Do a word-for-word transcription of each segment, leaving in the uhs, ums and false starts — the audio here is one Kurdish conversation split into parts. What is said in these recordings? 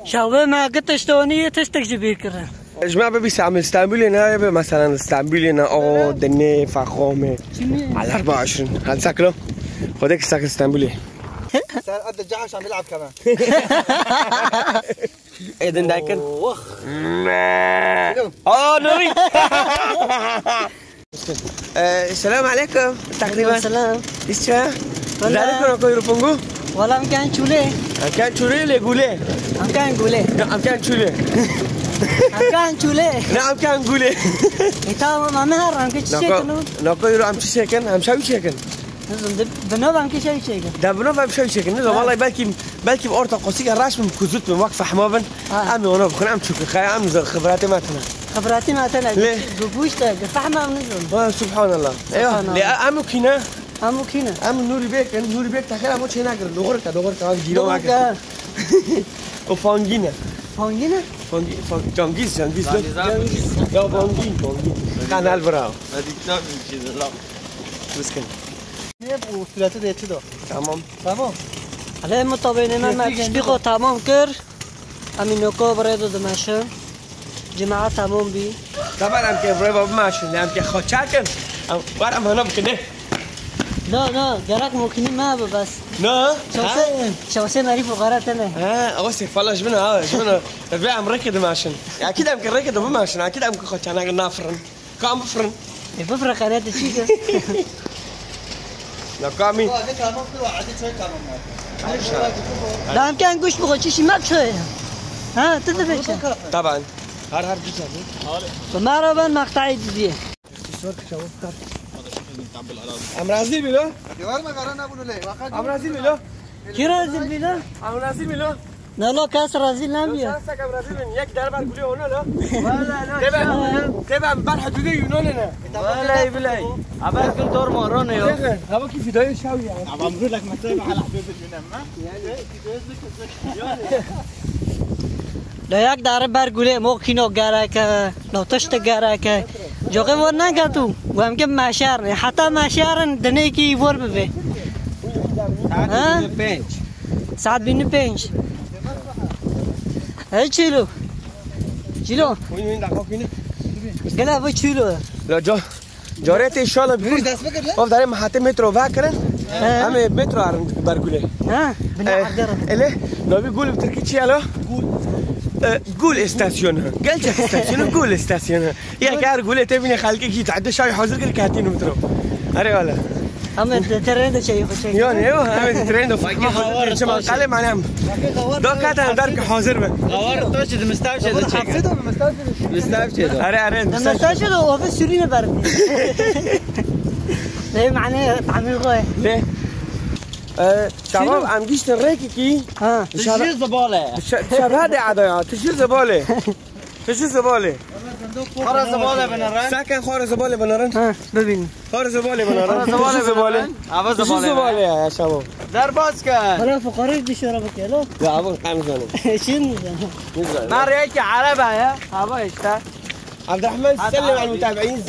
Şawê me gitiş donî yê tiştek ji bîr kirin. Ji me bibî Samil Stenbulê ne, bi meselen Stenbulê ne, o dinê fexomê. Çinî? Alar başin. Hadi saklo. Xwedê ki sakil Stenbulê. Sen at de caha Şamil Abkeme. Edin dakin. Oh. Aa, Nuri. Ee, selam aleykum. Takriben. Selam. Isça? Wala. Dari kono koy rupungu? Wala, em kan çûlê. Em kan çûlê le gule. Em kan gule. Ne, em kan çûlê. Em kan çûlê. Ne, em kan gule. E, tamam, em her rengî çiçek. Nako, nako yürü, em çiçek, em şavi çiçek. Nizam, de, de nava em kişe çiçek. De bi nava em şavi çiçek. Nizam, ha. Vallahi belki, belki orta qosî ya raş bin kuzut bin, wak fehma bin. Ha. Em ona bixin, em çûk xaya, em xibratê me tine. Xibratê me tine. Lê. Bi, bi, bi, işte, fehma em nizam. Ha, subhanallah. Eyvah. Subhanallah. Lê, em û kî ne? Em û kî ne? Em Nûrî Bêk in, Nûrî Bêk tekera bo çê nakirin. Doğru ka, doğru ka, gîro nakirin. O Fangî ne? Fangî ne? Fangî, Fang-, Cangiz, Cangiz, Cangiz. Ya Fangî, Fangî. Kanal Bravo. Hadi kitap için lan. Miskin. Ne bu sureti de çi do? Tamam. Tamam. Hele mutabene me, me tiştî xo tamam kir. Em ê noko bi rê de dimeşin. Cemaat tamam bî. Taban em ke bi rê ve bimeşin, em ke xwe çakin. Em, wer em hana bikine. Na, na, gerek mokînî me bi bes. Na? Şawsê, ha? Şawsê merî fuqara tene. Ha, ew sê fala ji min ha, ji min ha. Divê em rêke dimeşin. Akîd em ke rêke de bimeşin, akîd em ke xwe çanak nafirin. Kam bifrin? E, bifre qenete çi ke? Ya kamî? Da em kan guş bixwe, çi şî me çi ye? Ha, tu dibê çi? Taban. Her her bir tabi. Bi me re ben meqtayê didiyê. Em razî bî lo? Em razî bî lo? Kî razî bî lo? Nelo kes rezîl nabî. Şansa ke rezîl bin, yek derbar gulê ona la. Tebe, tebe ber hududê Yunanê ne. Vallahi billahi. Haber kil dor morone yo. Hava ki fidayê şaw ya. Ama bu lak mesela hala hududê Yunan mı? Dayak darı ber gulê mokino gereke, no tişte gereke. Coxê vor neke tu. Wem ki meşer ne. Heta meşerin dinê ki vor bibe. Ha? Saet bîne pênc. Hey çilo. Çilo. Gel abi çilo. La ca. Carê tê şala bî. Ev darê me hatê metro vekirin. He. Em ê metro arin ber gulê. Ha. Ele, navî gul bi tirkî çi ye la? Gul. E, gul istasyonu. Gerçek istasyonu, gul istasyonu. Ya kar gule te bine xalke ki tade şay hazır kir katin metro. Are wala. Ama te-, terene de şey, şey. Yo, ne yo? Ama terene de fakir. Çema kale manem. Do kata dar ki hazır be. Havar to çi, mistav çi de çek. Mistav çi de. Are, are. Mistav çi de o be sürüne ber. Ne mane tamir koy. Ne? E, tamam, em giştin rêkekî. Ha. Tijî zibale. Şerha de ada ya, tijî zibale. Tijî zibale. Xara zibale binerin. Saka xara zibale binerin. Ha, bibîn. Xara zibale binerin. Xara zibale binerin. Ava zibale. Tijî zibale ya, yaşamo. Derbas ke. Bana fukarı dışarı bak ya lo. Ya abi, em zanim. Şimdi zanim. Nereye ki araba ya? Hava işte. عبد الرحمن سلم على المتابعين.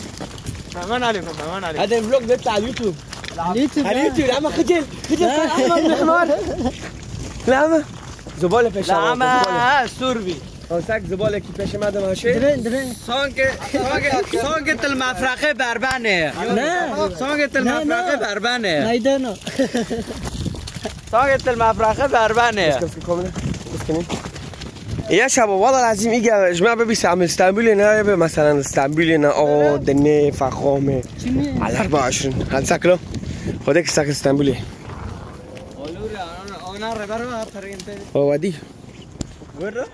امان عليكم، امان عليكم. هذا الفلوق بيطلع على اليوتيوب. على اليوتيوب، على اليوتيوب. اما خجل، خجل كان احمر من حمار. لا اما زباله في الشارع. اما سوربي. Sek zibalekî pêşê me de meşê. Dibe, dibe. Sanki, sanki, sanki til mefraqê berbenê. Ne. Sanki til mefraqê berbenê. Meydana. Sanki til mefraqê berbenê. Kıskın komine. Kıskın. Ya şabo, wala lazim îge ji me bibî Samil Stenbulê ne, bi meselen Stenbulê ne, o dinê fexomê. Çinî? Alar başin. Hadi saklo. Xwedê ki sakil Stenbulê. Olur ya, ona, ona reber var, pergente. O wadi.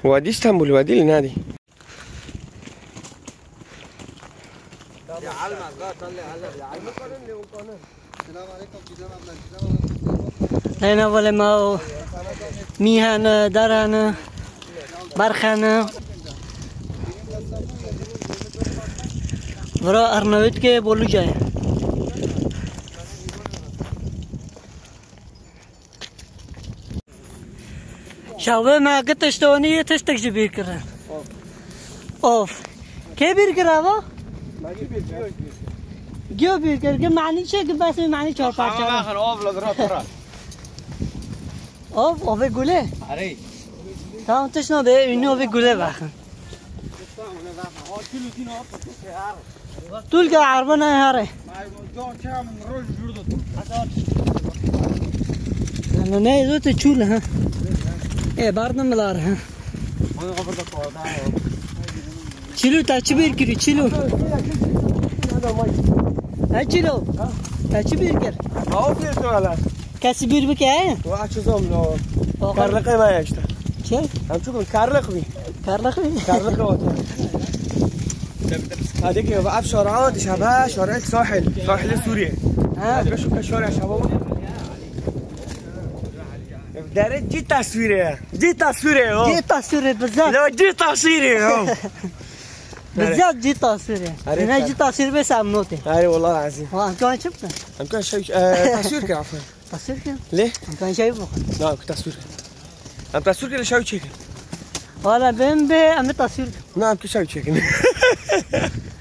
Wadi Stenbul, wadi li nadî. Leyna vale ma o mî hene, dar hene, berx hene. Vira Arnavutkê Boluca ye. Şawê me gitiş donî yê tiştek ji bîr kirin. Of. Kê bîr kir ava? Giyo bîr kir, gi manî çi, gi bes manî çar parça. Tamam, axir, of, la dura, dura. Of, of, gule. Arey. Tamam, tişt nabe, ünlü bir gule bakın. Tulga araba ne hare? Ano ne, zo te çul ha. E, bardım lar ha. Çilo, te çi bir kiri, çilo. Ha, çilo. Te çi bir kir? Kesî bir bike, he? Wa çi zom lo. Karlık ema ya işte. Çi? Em çukur karlık bi. Karlık bi. Karlık o. Hadi ki af şara dişaba şara sahil. Sahil Suriye. Ha. Hadi şu şara şaba. Dere cî taswîrê ye. Cî taswîrê ye, o. Cî taswîrê, bizat. Lo cî taswîrê ye, o. Bizat cî taswîrê. Arê, ne sen cî taswîr be, sen note. Arê, wallah azîm. Wa, em kan çi bikin? Em kan şey, e, taswîr ke, afan. Taswîr ke? Lê? Em kan şey bikin. Na, em taswîr ke. Em taswîr ke, lê şew çêkin. Wala ben be, em taswîr ke. Na, em tu şew çêkin.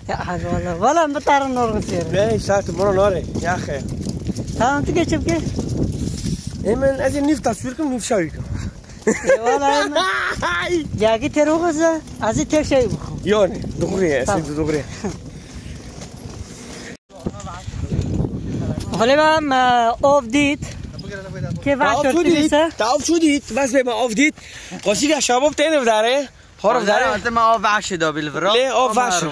Ya, hadi wallah. Wala em bitarin norgu sêr. Ne, saat moro nore. Ya, xeyr. Tamam, tu geçip ke? Hemen ez nîv taswîr kim, nîv şew kim. Wala hemen. Ay! Ya ki teroğuza, azı tek şey bu. Yok ne, doğru ya, tamam. Sen de doğru ya. Xulê me, me ov dît. Kê veşor dît? Te ov çû dît? Bes bê me ov dît. Qosî ya şabab têne vidare. Hor vidare. Te me ov veşê da bil vira. Lê ov veş.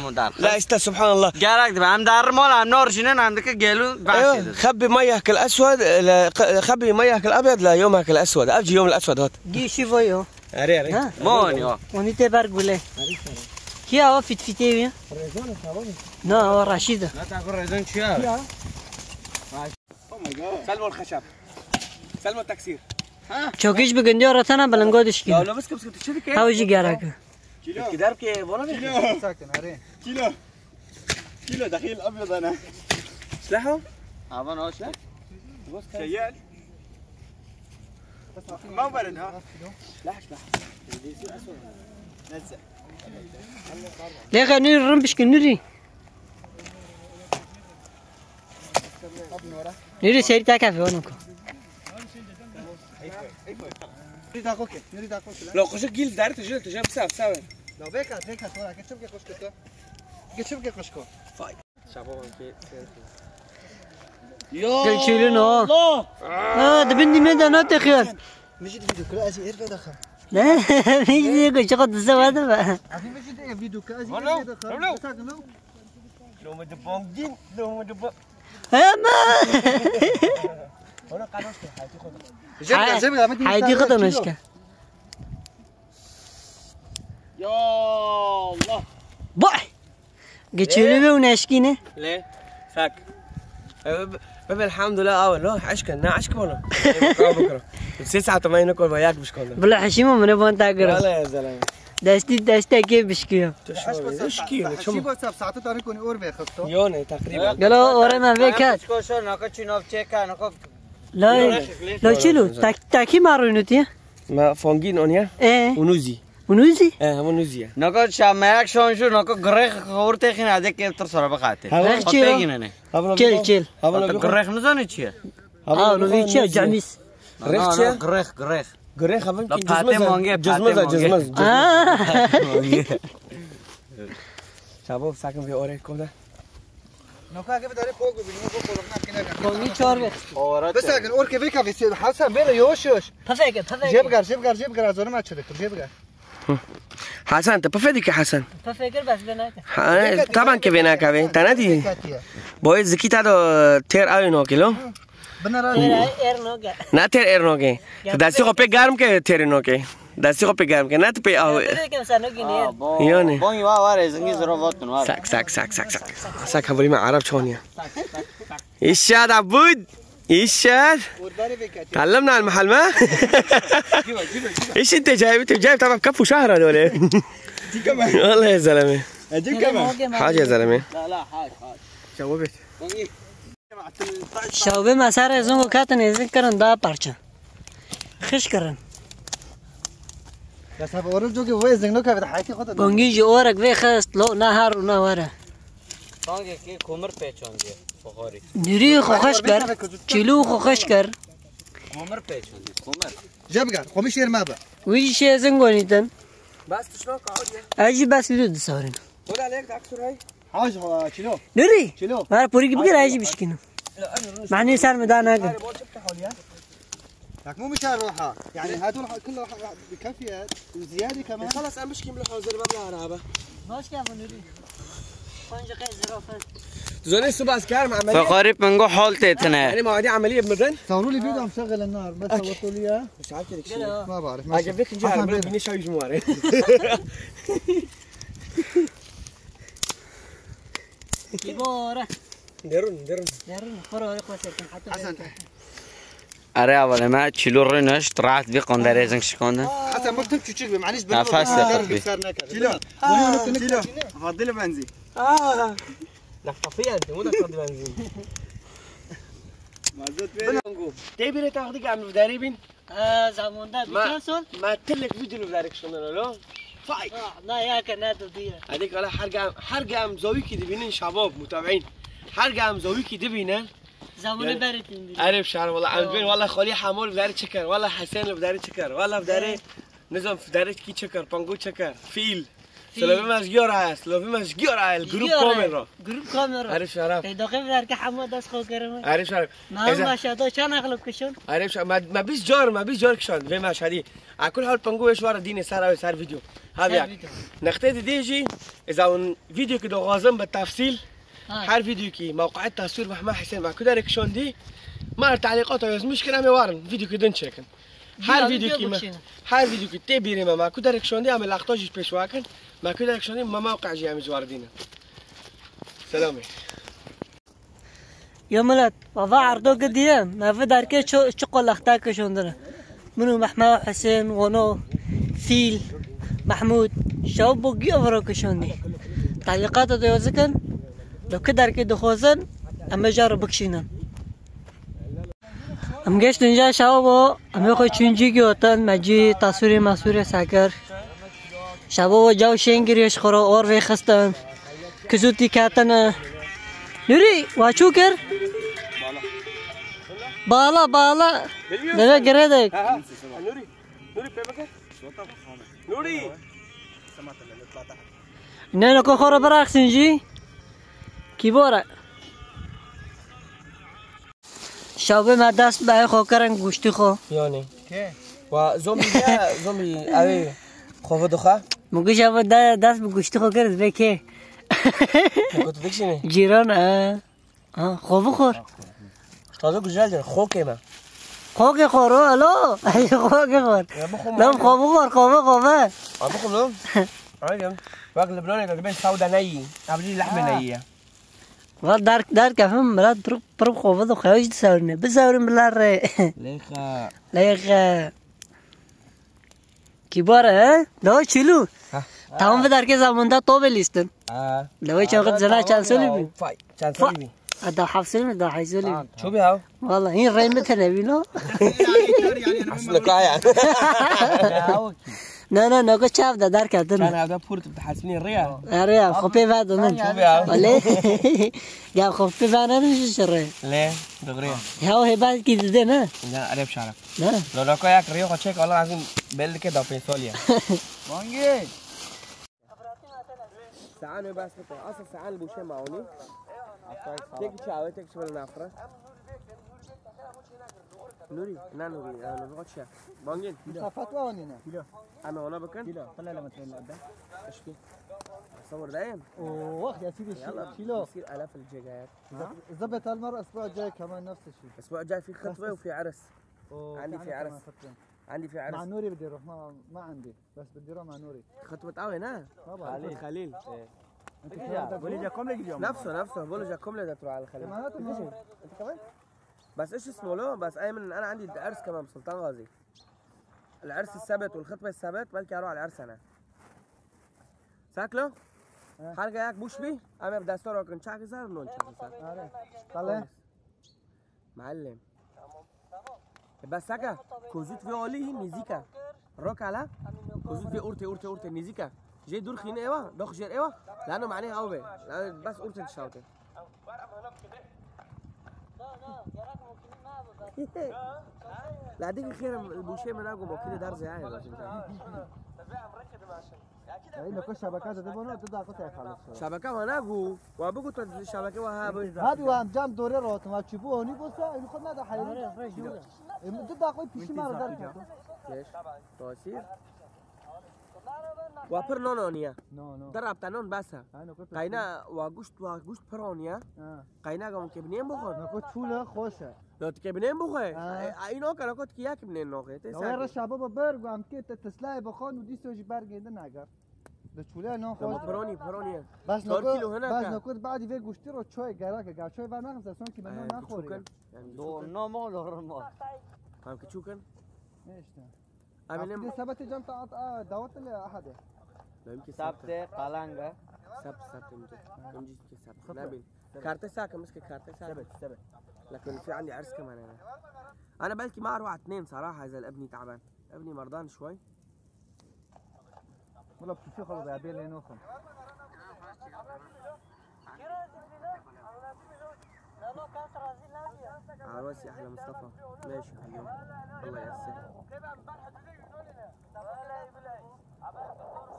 La işte, subhanallah. Gerek dibe. Em dar mal, em nor jinin, em dike gelu veşê de. Xebbi ma yahkel eswed, xebbi ma yahkel abyad, la yom yahkel eswed. Ev cî yom eswed hat. Gîşî voyo. Erê, erê. Ha? Mon ya. Onî tê ber gule. Kiya o fitfitê wî? Na, o Raşîd e. Na, ta ku rezon çi ya? Ya. Oh my God. Selma xeşab. Selma taksîr. Çokiş bi gundiya re tena bilingo dişkî. Ya, lo biskip, biskip, tu çi dikey? Ew jî gerek e. Kilo. Gider ki, valla ne? Kilo. Sakin, erê. Kilo. Kilo, dexil, abyad ana. Silahı? Avan o silah. Seyel. Ma verin ha. Silah, silah. Neyse. Lêxe nûrî rin bişkin nûrî. Nûrî serî te kefê, onu ko. Nûrî daxo ke, nûrî daxo ke. Lo, quşu gil der, tu jil, tu jil, sav, sav. Lo, veka, veka, sonra, geçim ke quşko. Geçim ke quşko. Vay. Şapo ki. Yo. Geçilin o. Allah. Ha, dibin dîme de ne texiyan? Mijî de vîdeo kira, ez ê êr vedaxim. Ne? Mijî de çiqas dizze vade be. Abi mijî de vîdeo kira, ez ê êr vedaxim. Sakin ol. Lomo de bongin, lomo de bo- Hemen. Ona kanoş ke, haydi koy. Jeb, jeb, jeb, Haydi koy, noşke. Ya Allah. Bay. Geçelim ve neşkine. Le. Sak. Bebe elhamdülillah abi, lo, aşkın, ne aşkı bunu? Sê saet ma yine koy, yak bişkon. Bila heşîma mine ban ta kira. Valla ya zelem. Destî destekê bişkiyo. Eşkî ne çima? Hişî bo sab saetê tarî konî or vêxisto. Yo ne, teqrîben. Gelo ore me vê ket. Koşo naka çî nav çêka naka. Lay, lay çilo, tak, takî ma rûnûtiye? Ma fongîn oniye? E. Unuzî. Unuzî? E, hema unuzî ye. Naka şa meyak şon şu, naka girêx xewir têxîn, hadi kêftir sora bixatê. Girêx çi yo? Çil, çil. Girêx nizanî çi ye? Ha, unuzî çi ye? Camîs. Girêx çi ye? Girêx, girêx. Girêx, evin ki cizmiz e, cizmiz, cizmiz. Aa. Çabuk, sakın bir oraya koy da. Noka ke dare pok bibînî, bo polok na kine. Kongî çor be. Bisakin, orke vê kafê sê, Hasan, bêre yavaş yavaş. Pefeke, pefeke. Jê bigar, jê bigar, jê bigar, ez orima çi dikim, jê bigar. Hasan, te pefedî ki Hasan? Pefekir bes vê nake. Ha, taban ke vê nake vê, te ne dî? Boyê zikî ta do têr awê nokê lo. Binara. Têr er noke. Na têr er noke. Destê xwe pê germ ke têrê noke. Destê xwe pê germ ke. Na tu pê aw. Bibêkim sen o gînî. Yani. Bon wa var ezingî zira votun var. Sak, sak, sak, sak, sak. Sak, hevalî me Arap çoniye. İşşad abud. İşşad. تعلمنا المحل ما. İşin tecahibi tecahib tamam kapu şahra dole. Vallahi ya zeleme. Hacı ya zeleme. La la hac hac. Şawbe. Şawbe me ser ezin û ketin ezin kirin da parça. Xiş kirin. Ya sab oril coke vê ezin no kavê haytî xwe de. Kongî jî orek vê xist lo na har û na were. Bangekî komir pêçandiye. Buxarî. Nûrî xwe xweş kir. Çîlû xwe xweş kir. Komir pêç. Komir. Jebgar, komir şêr me be. Wî jî şêzin gonîtin. Bas tişno kaod ye. Ez jî bes vîdyo disawrin. Kola lek dak suray. Haj ha, çilo. Nuri. Çilo. Ver puri gibi gel, ez jî bişkinim. Mani ser mi daha ne? Bol çipte hol ya. Lak mu mişar roha. Yani hadul ha-, kullu ha-, ha-, bi kafiye. Ziyade keman. Xalas em bişkin bile hazır bamla araba. Baş ya bu Nuri. Konca kay zirafet. Zone subas kar ma ameliye. Feqarî pingo hol têtine. Yani mawadi ameliye bimidin. Saruli bidam şagil nar. Bes tawatuli ya. Müşahit dedik şimdi. Ma barif. Acaba ikinci araba bine şahiz mi var? Kibore. Derun, derun. Derun. Koro koro serkan. Hatta Hasan. Erê, hevalê me, çîlo rûnişt, rahat bî, qonderê zing şikandin. Heta mirtim çûçik bim, Elîş bin. Nefes de xurt bî. Çîlo. Çîlo. Vadili benzî. Aa. Dakika fiyan, bu dakika benzî. Mazot verin. Tê bîrê taxdik em derê bîn. Ha, zamanda bi çend sol? Ma tilek vîdyo nû derê kişandin lo. Fay. Ah, na ya ke ne dodiye. Hadi kala her gam, her gam zawî ki dibînin şabab, mutabeîn. Her gam zawî ki dibînin. Zamanı Yani, beretin bir. Erê şar, wala, em dibên, wala, Xalî Hemo li derê çi kir, wala, Hesen li derê çi kir, wala, li derê, nizam, li derê kî çi kir, pango çi kir, fîl. Fîl. Silovê me ji giya re ye, silovê me ji giya re ye, li grup Giya re. Komên re. Grup komên re. Erê şeref. Ey, doqê bi derke Hemo dest xo kirin. Erê şeref. Ma Eze- ma şado çan axlop kişon. Erê şeref. Me, me bîst car, me bîst car kişand, vê me şadî. A kul hal pango wê şwara dîne ser ew, ser vîdyo. Hadi Ser ya. Vîdyo. Nextê didê jî, ez ew vîdyo ki doxwazim bi tefsîl. Ha. Her vîdyoyekî mewqeet taswîr Mehmet Hesen me ku derê kişandî, me her telîqata yazmiş kir, em ê warin vîdyoyekî din çêkin. Her Dîya vîdyoyekî vîdyo me, bikişînin. Her vîdyoyekî tê bîrê me, me ku derê kişandî, em ê lexta jî pêşwa kin. Me ku derê kişandî, me mewqe jî em ê ji war dînin. Selamê. Ya milet, va va erdo gidiye, me vi derkê ço-, çiqo lexta kişandine. Min û Mehmet Hüseyin, Wono, Fîl, Mehmûd, şew bo giya viro kişandî. Telîqata de yozikin, do ki derkê dixwazin, em ê jaro bikişînin. Em geştin ja şew bo, em ê xwe çûn cî giyotin, me cî tasûrê masûrê sekir. Şevo bo caw şên girê ji xwe re or vêxistin. Kizûtî ketine. Nurî, wa çû kir? Bala, bala. Deve girê de. Ha, ha. Nurî, Nurî pê bike. Nurî. Ne, ne, ko xwe re biraxsin jî. Kîbor e. Şawbê me dest bi xwe kirin guştî xwe. Yanî. Kê? Wa zombî ne, zombî ew ê xwe vidixe. Min giş ev de dest bi guştî xwe kir, divê kê? Min got bikişîne. Cîran e. Ha, xwe vixwar. Taze güzeldir. Xokê me. Xokê xor o, alo. Xokê xor. Ya bixwe. Lan xwe vixwar, xwe ve, xwe ve. Ha, bixwe lan. Aynen. Bak Lübnanê de dibê sawda neyî. Evlî lehmê neyî ya. Val derk, derk efendim, milet durup, durup xwe vedixe, hiç disewrine. Bisewrin bila rê. Lêxe. Lêxe. Kîbar e, he? Daha çilû. Ha. Tamam, bir derke zamanda tobelîstin. Ha. Lewê çaxit zena çend solî bî? Fay, çend solî bî? Ha, daha heft solî mi, daha heyt solî bî? Ço bî ha? Vallahi, hîn rê min tene bî, no? Aslında kaya. Na, na, na, go çav da derketin. Çan evde purt bi hesbînê rê ya. Erê ya, xwe pê ve dinin. Ço bî ha? Olê. Ya xwe pê ve ne ji rê. Lê, doğru ya. Ya o hê belkî dide ne? Ne, erê bişara. Ne? Lo, lo, ko yak rê xwe çek, Allah azim belli ke da pê sol ya. Bangê. Saane bas bike. Asıl saan bu şey mauni. Tek çawe, tek çawe nafra. Nuri, ne Nuri, ya Nuri, kaç ya? Bangin. Musafat ve onine. Kilo. Ama ona bakın. Kilo. Kala lama tren da. İşte. Sabır dayım. Oo, vah ya, sibî. Yalla, kilo. Sir alaf el cegayat. زبط المرة الأسبوع الجاي كمان نفس الشيء. الأسبوع الجاي في خطبة وفي عرس. عندي في عرس. عندي في عرس. مع نوري بدي أروح، ما، ما عندي. بس بدي أروح مع نوري. خطبة أوي، نا؟ ما بعرف. خليل. خليل. إيه. أنت كمان بدك تروح؟ نفسه، نفسه. بقول له جاكم لي بدك تروح على الخليل. كمان أنت ما أنت كمان؟ بس إيش اسمه له؟ بس أيمن، أنا عندي عرس كمان بسلطان غازي. العرس السبت والخطبة السبت، بلكي أروح على العرس أنا. ساكلو؟ ها. حركة ياك بوش بي؟ أنا بدي أستور وكن شاكي صار، نون شاكي صار. طلع. معلم. بس هكا، كوزيت في أولي نزيكا. روك على؟ كوزيت في أورتي، أورتي، أورتي نزيكا. جاي دور خين إيوا، دوخ جير إيوا. لأنه معناه أوي. لأنه بس أورتي تشاوتي. La dikî xêr em li bûşê min nago mokî de derze ya. Ey, nako şebeke de dibûno, tu da xwe te xalis. Şebeke me nago. Wa bigo tu şebeke wa ha bi. Hadi wa em cam dore rotim, wa çibu honî bosa, ênî xwe nada heyri. Em tu da xwe pişî ma derketo. Geç. Tasîr. Wa pir non aniye. No, no. Derab te non bes e. Qayna wa guşt, wa guşt pir aniye. Qayna gam ke binên bixwe. Nako çûle xweş e. Ya tu ke binên bixwe. Ha. E, ino kara kot ki yak binên noxê. Te Ya wê sa. Reşa baba ber û em ke te teslayê bixwan û dîso jî bergê din eger. Bi çûlê non xweş. Tamam, pironi, pironi. Bas Çar noko, kilo hene bas ka? Noko badî vê guştî ro çoy gerek e. Ga çoy va nexim, se son ki me non naxori. Çûkin. Yani Do çûkin. Namo lo rimo. Tam ki çûkin. Ne işte. Abi ne? Abi de sabah te cam ta, ta, davet le ahade. Benimki sabte. Sabte, kalanga. Sabte, sabte, benimki. Benimki sabte. Nabil. Karte saka, miske karte saka. Sebet, sebet. Lakin fi andi ars kaman ana. Ana belki ma arwa tnên saraha, iza ebni taban. Ebni mardan şway. Wala piştî xwe be bê lê noxin. Arwasi ahla Mustafa. Meşi alyo. Allah yasir.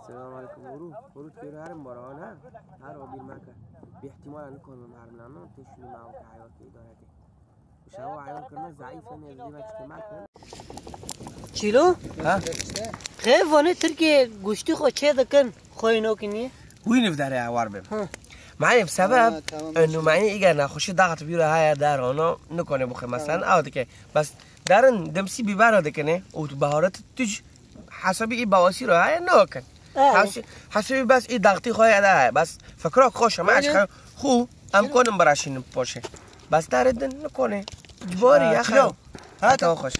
Selam aleyküm. Uru, uru tükürü harim bara ha. Har o bir maka. Bir ihtimal anı konu harim lan. Te şunu ma o kahve ki idare et. Çîlo? Ha? Xêr vanê Tirkiyê goştî xwe çê dikin, xwe nokiniye. Wî nivdare ewar bim. Ha. Me'yim sebeb, Ha, tamam, ennu me'yim iger nexweşî daxit bîra haya dar ono, nikone bixwe, meselen, ew dike. Bes derin dimsî bibera dikine, û tu baharat tuj, hesabî î bawasî ro haya, nokin. He. Hesî, hesî bes î daxtî xwe ya da he. Bes fikra xweş e, me Aynen. eşxan xu, em Çilo. konin biraşînin poşe. Bes darê din nikone. Cibori Ha, ya Çilo. xew. Ha, Hata tamam. xweş.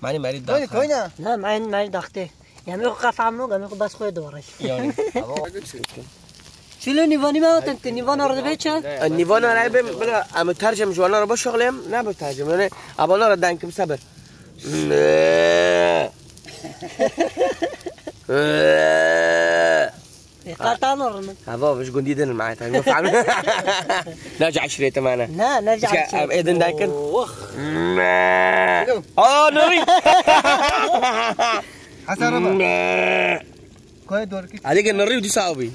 Mani mari Koyna, daxtî. koyna. Na, men, men daxtê. Ya, men xwe qefam no, men xwe bas xwe dore. Yani. Çilo nîvanî me hatin, tu nîvana re dibe çi? E, nîvana re bim, bila, em tercim ji wana re bişixlim, ne bi tercim, yani, abana re denkim sebir. Qatan orun. Hava, ji gundî din ma ta. Naci eşrete mana. Na, naci eşrete. Edin dakin. Oh. Aa, nuri. Hasan Rama. Koy doğru ki. Ali gel nuri di sabi.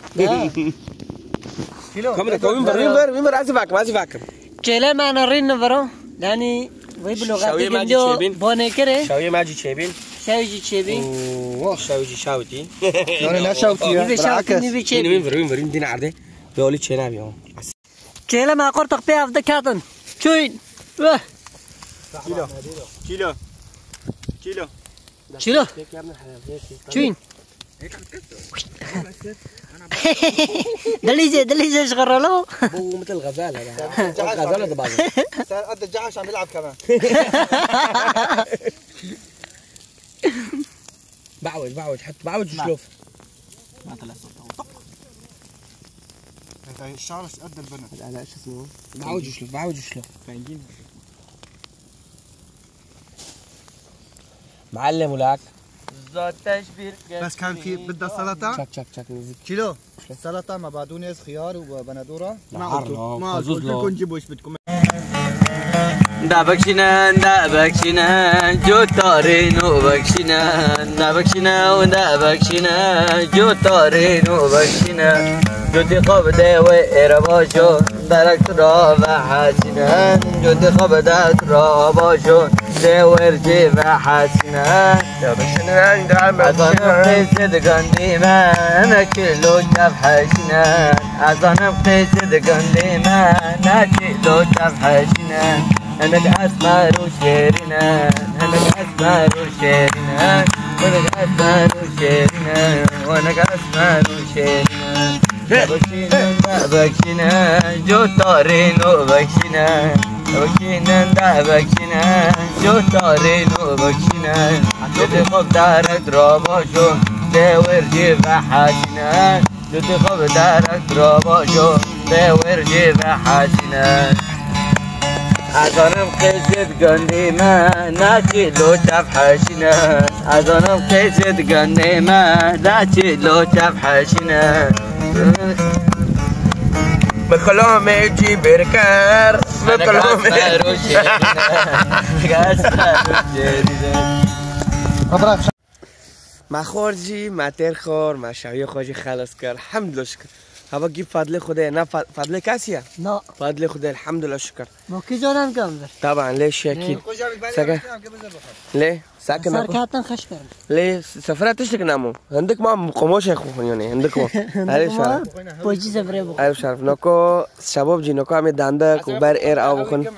Kilo. Kamera koyun ver, ver, ver, ver, azı bak, azı bak. Çele mana rin vero. Yani, vay bilo Şawiye gati maci geliyor. Çebin. Bone kere. Şawiye maci çebin. Şawiye çebin. Oh, şawiye şawiti. Yani ne şawiti ya? Bir şawiti, bir çebin. Verin, verin, verin, din arde. Ve oli çenem ya. Çele ma kortak pe avda kadın. Çöyn. Vah. Kilo. Kilo. Kilo. Çilo. Çin. Dilîce, dilîce şixiralo. Bu mitil gazala ya. Gazala da bazı. Sen adda cahaş am yil'ab kaman. Bawaj, bawaj, hat bawaj şlof. ما طلع صوت. هذا شعرش قد البنت. لا لا شو اسمه؟ بعوج شلوف، بعوج شلوف. فاهمين؟ معلم ولك. بس كان في بدها سلطة؟ شك شك شك نزيد. كيلو. سلطة مع بقدونس، خيار وبندورة. ما قلت لكم، جيبوا ايش بدكم. Da bekşine, da bekşine, cotarê no bekşine, da bekşine, da bekşine, cotarê no bekşine. Cotê xwe bide wê êre bajo, derek tu ra vehesine. Cotê xwe bide tu ra bajo, dê wêr cê vehesine. Da bekşine, da bekşine. Ezanim qêzê digandî me, ne kilo çev heşine. Ezanim qêzê digandî me, ne kilo çev heşine. Hinek esmer û şêrîn e, hinek esmer û şêrîn e, hinek esmer û şêrîn e, hinek esmer û şêrîn e. Bebekşînin, bebekşînin, cotarê no bekşîne. Bebekşînin, bebekşînin, cotarê no bekşîne. Cotê xwe bi derek rabajo, dê wêr cê vehesîne. Cotê xwe bi derek rabajo, dê wêr cê vehesîne. Ezanim qêzê digandî me, naçî lo çev heşîne. Ezanim qêzê digandî me, naçî lo çev heşîne. Bi xilamê cî bêr ker. Me xor jî, me têr xor, me şeviyê xwe jî xelas kir. Elhamdulillah şikir. Hava gî fadlê Xwedê ye. Na fa-, fadlê kesî ye? Na. Fadlê Xwedê, elhamdulillah şikir. Ma kî canan kam vir? Taban, lê şekî. Lê. Seke. Lê, sakin. Ser nako. Katan xeş kirin. Lê, sefra tiştek namo. Hindik ma qomoşê xwe xwiniyonê, hindik ma. Erê şeref. Pocî sefrê bu. Erê şeref. Nako, şebab jî, nako em ê dandik û ber êr av bixwin.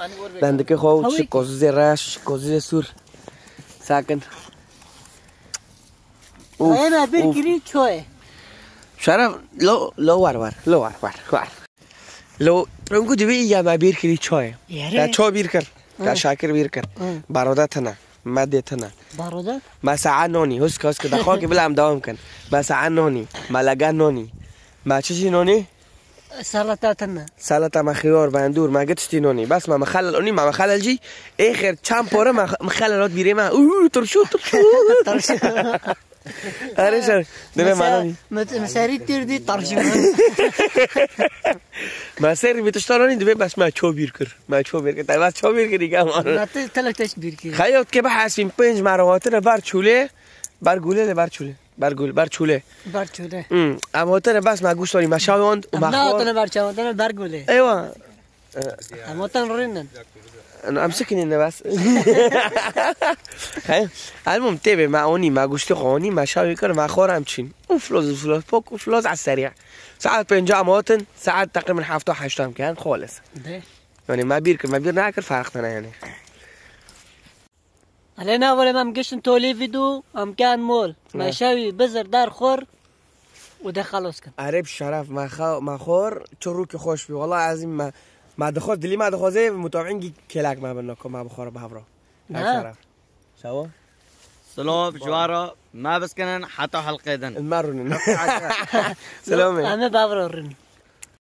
Dandikê xwe û çi kozizê reş, çi kozizê sûr. Sakin. Uf, uf. Ê me bir kirî çoyê. Şeref, lo, lo war war, lo war war, war. Lo, prengu divê ya me bir kirî çoyê. Yere. Te ço bir kir, te Hı. Şakir bir kir. Hı. Baroda tine, medê tine. Baroda? Me sae nonî, huska huska, daxwa ki bila em dewam kin. Me sae nonî, me lega nonî. Me çi jî nonî? Salata tine. Salata me xiyar, bendûr, me git tiştî nonî. Bes me mixelel onî, me mixelel jî. Êxir çend pore me mixelel hat bîrê me. Uuu, turşu, turşu. Turşu. Erê şer. Dine me nonî. Meseri tür dî turşu. Me ser bir tişta nonî dibê bes me ço bir kir. Me ço bir kir. Te bes ço bir kir, îka ma. Me te telek teş bir kir. Xeyot ke bihesbîn pênc me re hatine ber çûlê. Ber gulê le ber çûlê. Ber gul, ber çûlê. Ber çûlê. Hmm. Em hatine bes me gûşt anî, me şawê wan û me xwar. Em nehatine ber çawan, hatine ber gulê. Eywa. Em hatan rînin. Em sikinîne bes. Hey, elmum têbê me onî, me gûştê xwe onî, me şawê kir, me xwar em çîn. Ufloz, ufloz, pok, ufloz, eseriya. Saet pênca em hatin, saet teqrîben hefta heşta em kirin, xolis. De. Yani me bir kir, me bir nakir, farq tane yani. Elê navore me em giştin tolî vîdû, em ken mol. Me Ne. Şewî bizir dar xor û de xelos kin. Erê bi şeref, me xa-, me xor, çi rûkî xweş bî. Wala ezîm me, me dixwaz, dilî me dixwazê, mutawîn gî kêlek me bin nako, me bi xor bi hevro. Ne. Ev şeref. Şewo? Silav, ji we re me biskinin heta helqê din. Me rûnin. Selamê. Em ê bi hevro rûnin.